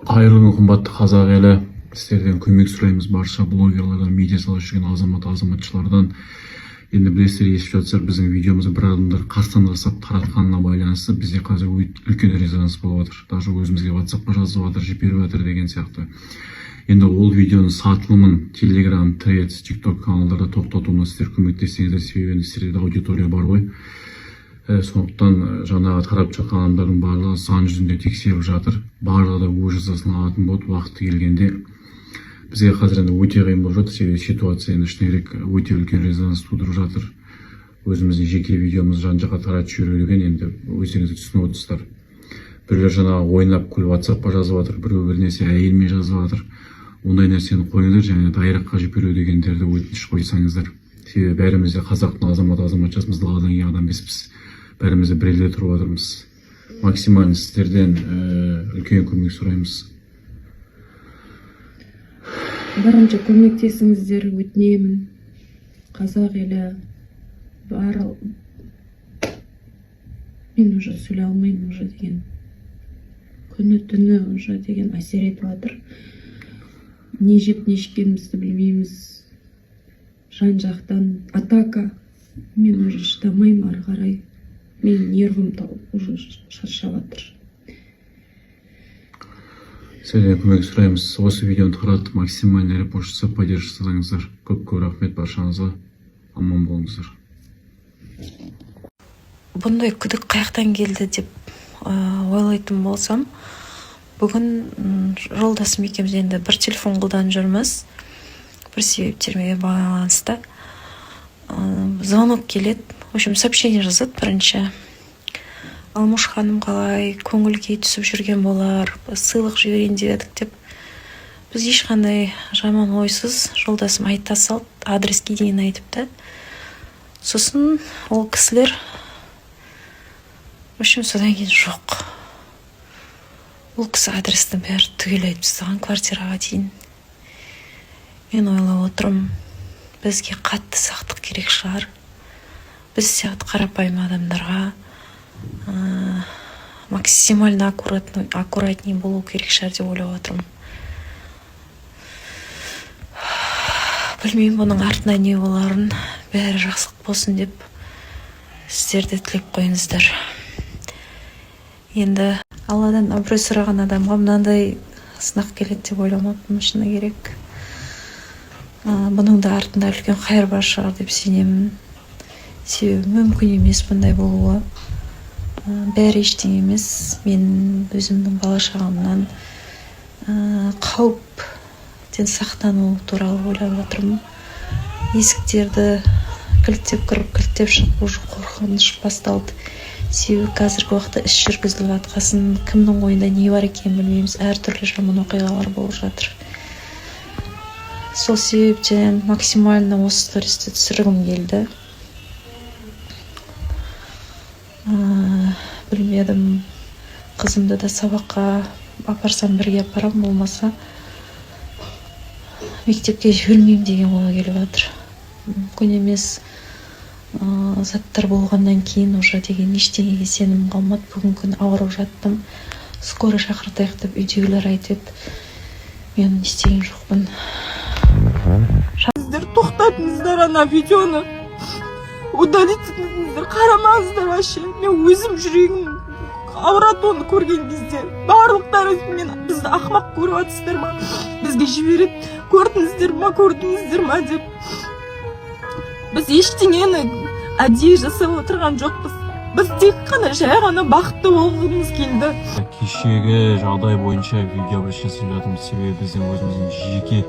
Қайырлы күн, қымбатты қазақ елі! Сіздерден көмек сұраймыз, барша блогерлардан, медиа салада жүрген азамат азаматшалардан. Енді білесіздер, естіп жатсыздар, біздің видеомызды бір адамдар қастан жасап таратқанына байланысты бізде қазір үлкен резонанс болып жатыр. Даже өзімізге Ватсапқа жазып жатыр, жіберіп жатыр деген сияқты. Енді ол видеоның сатылымын Телеграм, Тредс, Тик Ток каналдарда тоқтатуына сіздер көмектессеңіздер. Себебі енді сіздерде аудитория бар ғой. Сондықтан жаңағы тарап жатқан адамдардың барлығы заң жүзінде тексеріліп жатыр, барлығы да өз жазасын алатын болады уақыты келгенде. Бізге қазір енді өте қиын болып жатыр, себебі ситуация енді, шыны керек, өте үлкен резонанс тудырып жатыр. Өзіміздің жеке видеомызды жан жаққа таратып жіберу деген, енді өздеріңіз де түсініп отырсыздар. Біреулер жаңағы ойнап күліп Ватсапқа жазып жатыр, біреу бір нәрсе әйеліме жазып жатыр. Ондай нәрсені қойыңдар және директқа жіберу дегендерді, өтініш, қойсаңыздар. Себебі бәріміз де қазақтың азамат азаматшасымыз, даладан келген адам емеспіз, бәріміз де бір елде тұрып жатырмыз. Максимально сіздерден үлкен көмек сұраймыз. Барынша көмектесіңіздер, өтінемін, қазақ елі бар. Мен уже сөйлей алмаймын, уже деген күні түні уже деген әсер етіп жатыр. Не жеп, не ішкенімізді білмейміз, жан жақтан атака. Мен уже шыдамаймын ары қарай, менің нервім уже шаршап жатыр. Сіздерден көмек сұраймыз. Осы видеоны таратып, максимально репост жасап, поддержка жасасаңыздар. Көп көп рахмет баршаңызға, аман болыңыздар. Бұндай күдік қаяқтан келді деп ойлайтын болсам, бүгін жолдасым екеуміз енді бір телефон қолданып жүрміз. Бір себептерге байланысты звонок келеді, в общем, сообщение жазады бірінші: «Алмұш ханым, қалай, көңіл күй түсіп жүрген болар, сыйлық жіберейін деп едік», — деп. Біз ешқандай жаман ойсыз, жолдасым айта салды, адреске дейін айтыпты. Сосын ол кісілер, в общем, содан кейін жоқ, ол кісі адрестің бәрі түгел айтып тастаған, квартираға дейін. Мен ойлап отырмын, бізге қатты сақтық керек шығар, біз сияқты қарапайым адамдарға максимально аккуратно, аккуратней болу керек шығар деп ойлап отырмын. Білмеймін бұның артында не боларын. Бәрі жақсылық болсын деп сіздер де тілеп қойыңыздар. Енді Алладан абырой сұраған адамға мынандай сынақ келеді деп ойламаппын, шыны керек. Бұның да артында үлкен қайыр бар шығар деп сенемін, себебі мүмкін емес бұндай болуы. Бәрі ештеңе емес, мен өзімнің бала шағамнан қауіптен сақтану туралы ойлап жатырмын. Есіктерді кілттеп кіріп, кілттеп шығып, уже қорқыныш басталды. Себебі қазіргі уақытта іс жүргізіліп жатқасын, кімнің ойында не бар екенін білмейміз, әртүрлі жаман оқиғалар болып жатыр. Сол себептен максимально осы стористі түсіргім келді. Білмедім, қызымды да сабаққа апарсам, бірге апарамын, болмаса мектепке жібермеймін деген ой келіп жатыр. Мүмкін емес заттар болғаннан кейін уже деген ештеңеге сенімім қалмады. Бүгінгі күні ауырып жаттым, скорый шақыртайық деп үйдегілер айтып еді, мен не істеген жоқпын. Сіздер тоқтатыңыздар, ана видеоны удалить етіңіздер, қарамаңыздар вообще. Мен өзім жүрегім ауырады оны көрген кезде. Барлықтарыңыз мен бізді ақымақ көріп жатсыздар ма? Бізге жібереді, «көрдіңіздер ма, көрдіңіздер ма» деп. Біз ештеңені әдейі жасап отырған жоқпыз, біз тек қана жай ғана бақытты болғымыз келді. Кешегі жағдай бойынша видео біз жасап жатырмыз, себебі біздің өзіміздің жеке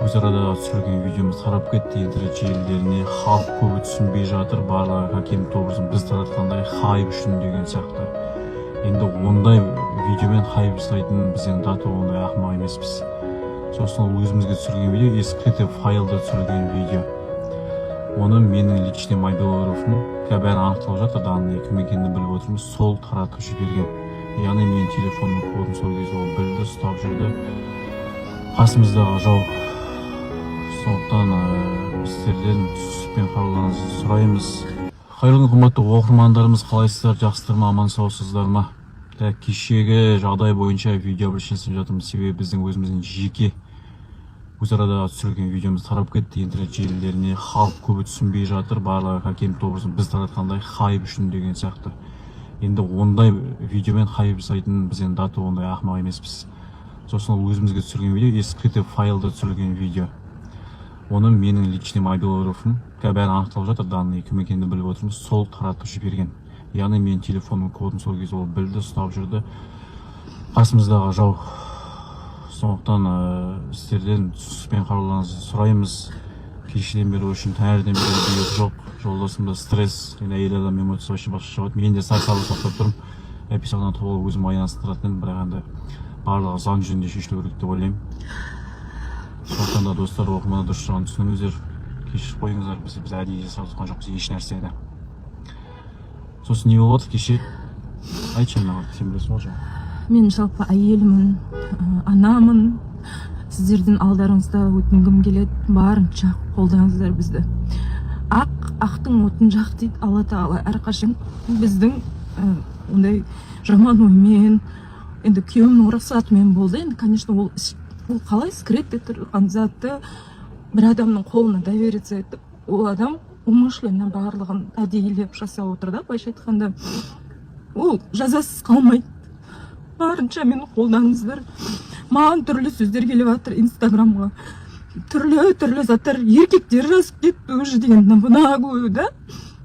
өзара да түсірген видеомыз тарап кетті интернет желілеріне. Халық көбі түсінбей жатыр, барлығы каким-то образом біз таратқандай хайп үшін деген сияқты. Енді ондай видеомен хайп жасайтын біз енді дата ондай ақымақ емеспіз. Сосын ол өзімізге түсірген видео, скрытый файлда түсірілген видео. Оны менің личный мобилографым, қазір бәрі анықталып жатыр, данные кім екенін біліп отырмыз, сол таратып жіберген. Яғни менің телефонымның кодын сол кезде ол білді, ұстап жүрді қасымыздағы жау. Сондықтан сіздерден түсініктікпен қарауларыңызды сұраймыз. Қайырлы күн, қымбатты оқырмандарымыз! Қалайсыздар, жақсысыздар ма, аман саусыздар ма? Так, кешегі жағдай бойынша видео обращение жасап жатырмыз, себебі біздің өзіміздің жеке өзара түсірілген видеомыз тарап кетті интернет желілеріне. Халық көбі түсінбей жатыр, барлығы каким-то образом біз таратқандай хайп үшін деген сияқты. Енді ондай видеомен хайп жасайтын біз енді даты ондай ақымақ емеспіз. Сосын ол өзімізге түсірген видео и скрытый файлда түсірілген видео. Оны менің личный мобилографым, қазір бәрі анықталып жатыр, данные кім екенін біліп отырмыз, сол таратып жіберген. Яғни менің телефонымның кодын сол кезде ол білді, ұстап жүрді қасымыздағы жау. Сондықтан сіздерден түсіністікпен қарауларыңызды сұраймыз. Кешеден бері үшін, таңертең бері ұйқы жоқ, жолдасымда стресс. Енді әйел адам эмоция вообще басқаша болады. Мен де сәл сабыр сақтап тұрмын, әйтпесе толық өзім аян едім. Бірақ енді барлығы заң жүзінде шешілу керек деп ойлаймын. Сондықтан да, достар, оқырмандар, дұрыс жағын түсініңіздер, кешіріп қойыңыздар. Біз әдейі жасап жатқан жоқпыз еш нәрсені. Сосын не болып жатыр кеше, айтшы маған, сен білесің ғой жаңа. Мен жалпы әйелмін, анамын. Сіздердің алдарыңызда өтінгім келеді: барынша қолдаңыздар бізді. Ақ ақтың отын жақ дейді Алла Тағала әрқашан. Біздің ондай жаман оймен, енді күйеуімнің рұқсатымен болды енді, конечно. Ол қалай скрытый тұрған затты бір адамның қолына довериться етіп, ол адам умышленно барлығын әдейілеп жасап отыр да. Былайша айтқанда, ол жазасыз қалмайды. Барынша мені қолдаңыздар. Маған түрлі сөздер келіп жатыр Инстаграмға, түрлі түрлі заттар, еркектер жазып кетті уже деген, в наглую да.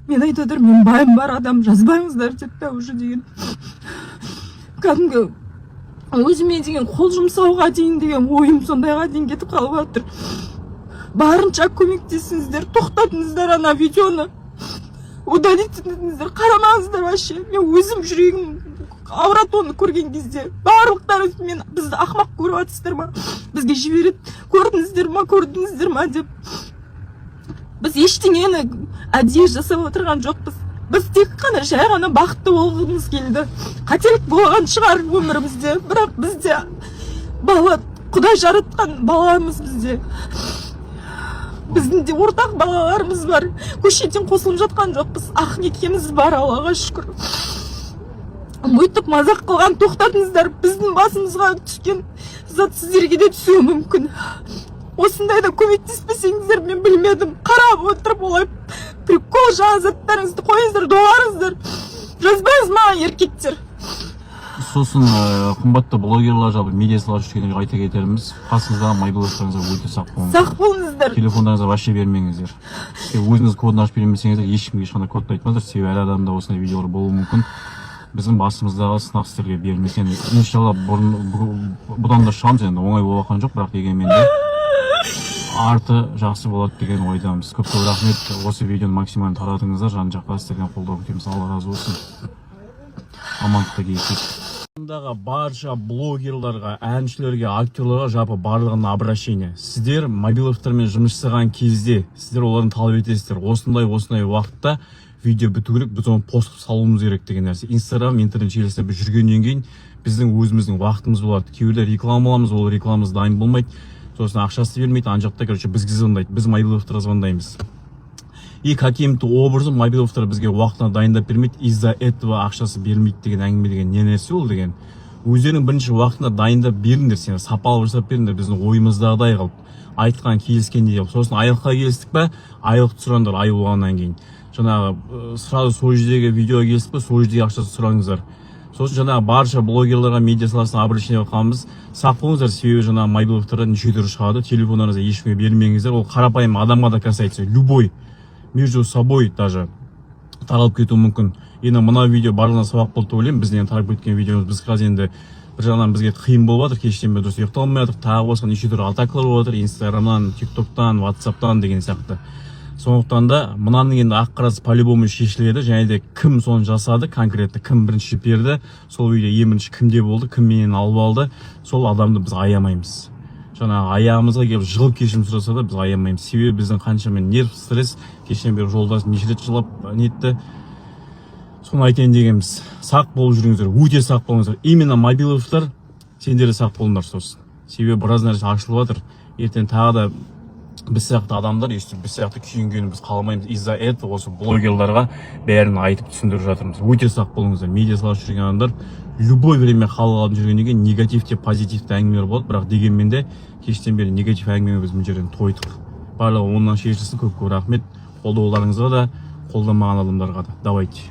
Мен айтып жатырмын, мен байым бар адам, жазбаңыздар деп та. Уже деген кәдімгі өзіме деген қол жұмсауға дейін деген ойым сондайға дейін кетіп қалып жатыр. Барынша көмектесіңіздер, тоқтатыңыздар, ана видеоны удалить етіңіздер, қарамаңыздар вообще. Мен өзім жүрегім ауырады оны көрген кезде. Барлықтарыңыз мен бізді ақымақ көріп жатырсыздар ма? Бізге жібереді, көрдіңіздер ма, көрдіңіздер ма деп. Біз ештеңені әдейі жасап отырған жоқпыз. Біз тек қана жай ғана бақытты болғымыз келді. Қателік болған шығар өмірімізде, бірақ бізде бала, Құдай жаратқан баламыз бізде, біздің де ортақ балаларымыз бар. Көшеден қосылып жатқан жоқпыз, ақ некеміз бар, Аллаға шүкір. Өйтіп мазақ қылған тоқтатыңыздар. Біздің басымызға түскен зат сіздерге де түсуі мүмкін. Осындайда көмектеспесеңіздер, мен білмедім. Қарап отырып, олай прикол жаңа заттарыңызды қойыңыздар, доғарыңыздар, жазбаңыз маған, еркектер. Сосын қымбатты блогерлар, жалпы медиа саласы жүргендерге айта кетеріміз: қасыңыздағы мобилографтарыңызға өте сақ болыңыздар. Сақ болыңыздар. Телефондарыңызға вообще бермеңіздер. Тек өзіңіз кодын ашып бермесеңіздер, ешкімге ешқандай кодты айтпаңыздар, себебі әр адамда осындай видеолар болуы мүмкін. Біздің басымыздағы сынақ сіздерге берілмесе енді, иншалла, бұрын бұдан да шығамыз. Енді оңай болып жатқан жоқ, бірақ дегенмен де арты жақсы болады деген ойдамыз. Көп көп рахмет, осы видеоны максимально таратыңыздар жан жаққа. Сіздерден қолдау күтеміз. Алла разы болсын, амандықта кездесейік. Барша блогерларға, әншілерге, актерларға, жалпы барлығына обращение: сіздер мобиловтармен жұмыс жасаған кезде сіздер олардан талап етесіздер, осындай осындай уақытта видео біту керек, біз оны пост қылып салуымыз керек деген нәрсе. Инстаграм, интернет желісінде біз жүргеннен кейін біздің өзіміздің уақытымыз болады. Кейбіреулер реклама аламыз, ол рекламамыз дайын болмайды, сосын ақшасы бермейді. Ана жақта, короче, бізге звондайды, біз мобиловтарға звондаймыз, и каким-то образом мобиловтар бізге уақытында дайындап бермейді, из-за этого ақшасы берілмейді деген әңгіме деген не нәрсе ол деген? Өздерің бірінші уақытында дайындап беріңдер, сен сапалы жасап беріңдер, біздің ойымыздағыдай қылып, айтқан келіскендей қылып. Сосын айлыққа келістік па, айлықты сұраңдар. Ай болғаннан кейін жаңағы сразу сол жердегі видеоға келістік па, сол жердегі ақшасын сұраңыздар. Сосын жаңағы барша блогерларға, медиа саласына обращение қыламыз: сақ болыңыздар, себебі жаңағы мобиловтардан неше түрлі шығады. Телефондарыңызды ешкімге бермеңіздер. Ол қарапайым адамға да касается, любой, между собой даже таралып кетуі мүмкін. Енді мына видео барлығына сабақ болды деп ойлаймын. Біздің енді тарап кеткен видеомыз. Біз қазір енді бір жағынан бізге қиын болып жатыр, кештен бері дұрыс ұйықтай алмай жатырмық. Тағы басқа неше түрлі атакалар болып жатыр Инстаграмнан, Тиктоктан, Ватсаптан деген сияқты. Сондықтан да мынаның енді ақ қарасы по любому шешіледі. Және де кім соны жасады, конкретно кім бірінші берді, сол видео ең бірінші кімде болды, кім менен алып алды, сол адамды біз аямаймыз. Жаңағы аяғымызға келіп жығылып кешірім сұраса да, біз аямаймыз, себебі біздің қаншама нерв, стресс. Кешеден бері жолдасым неше рет жылап нетті. Соны айтайын дегенбіз: сақ болып жүріңіздер, өте сақ болыңыздар. Именно мобиловтар, сендер де сақ болыңдар сосын, себебі біраз нәрсе ашылып жатыр. Ертең тағы да біз сияқты адамдар өйстіп біз сияқты күйінгенін біз қаламаймыз. Из-за этого осы блогерларға бәрін айтып түсіндіріп жатырмыз. Өте сақ болыңыздар, медиа саласында жүрген адамдар. Любой время халық алдында жүргеннен кейін негатив те, позитивті әңгімелер болады. Бірақ дегенмен де кештен бері негатив әңгіме біз мына жерден тойдық. Барлығы оңынан шешілсін. Көп көп рахмет қолдауларыңызға да, қолдамаған адамдарға да. Давайте.